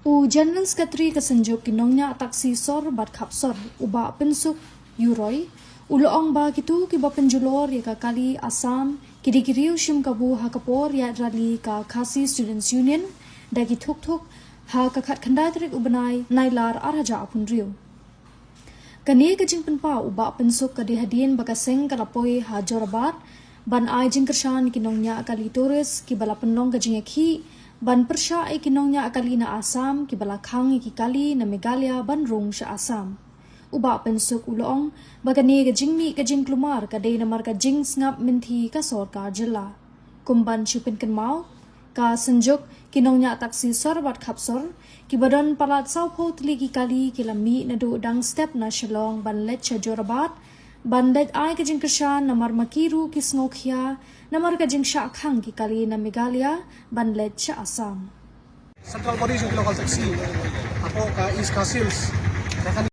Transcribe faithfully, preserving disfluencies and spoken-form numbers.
U General Secretary ka Synjuk ki Nongñiah Taksi Sor bad Khap Sor, u Bah Pynsuk Yuroi, u la ong ba kito kiba pynjulor ïa ka kali Assam ki dei ki riew shim kabu ha ka por ïaid rally ka Khasi Students Union da ki thuk thuk ha ka khatkhyndai tarik u bnai Nailar arhajar arphew hynriew. Kane ka jingpynpaw u Bah Pynsuk ka dei hadien ba ka seng ka la poi ha Jorabat ban ai jingkyrshan ïa ki nongñiah kali tourist kiba la pynlong ka jingïakhih ban pyrshah ïa ki nongñiah kali na Assam kiba la khang ïa ki kali na Meghalaya ban rung sha Assam. U Bah Pynsuk u la ong ba kane ka jingmih ka jingkulmar ka dei namar ka jingsngap mynthi ka sorkar jylla. Kum ban shu pynkynmaw, ka Synjuk ki Nongñiah Taksi Sor bad Khap Sor kiba don palat sawphew tylli ki kali ki la mih naduh dang step na Shillong ban leit sha Jorabat ban leit ai ka jingkyrshan namar ma ki ruh ki sngewkhia namar ka jingshah khang ki kali na Meghalaya ban leit sha Assam. Central body jong ki local taxi hapoh ka East Khasi Hills.